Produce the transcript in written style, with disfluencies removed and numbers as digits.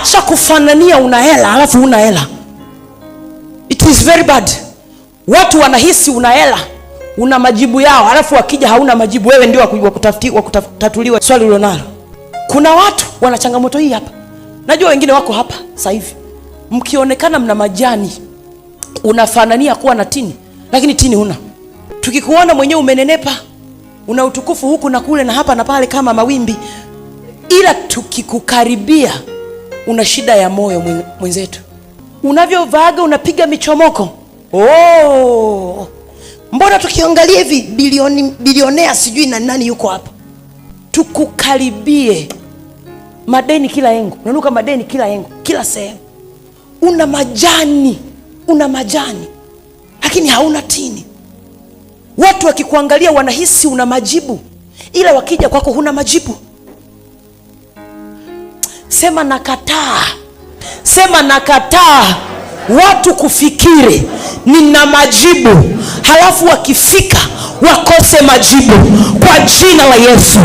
Acha kufanania una hela halafu huna hela. It is very bad. Watu wanahisi una hela, una majibu yao, halafu wakija hauna majibu. Wewe ndio wa kutatuliwa swali ulilonalo. Kuna watu wana changamoto hii hapa. Najua wengine wako hapa sasa hivi, mkionekana mna majani, unafanania kuwa na tini, lakini tini huna. Tukikuona mwenyewe umenenepa, una utukufu huku na kule na hapa na pale kama mawimbi, ila tukikukaribia una shida ya moyo mwenzetu. Unavyovaaga unapiga michomoko. Oh, mbona tukiangalia hivi bilioni bilionea sijui na nani yuko hapa, tukukaribie madeni kila engo, unanuka madeni kila engo, kila sehemu, una majani, una majani lakini hauna tini. Watu wakikuangalia wanahisi una majibu, ila wakija kwako huna majibu. Sema nakataa, sema nakataa watu kufikiri nina majibu, halafu wakifika wakose majibu, kwa jina la Yesu.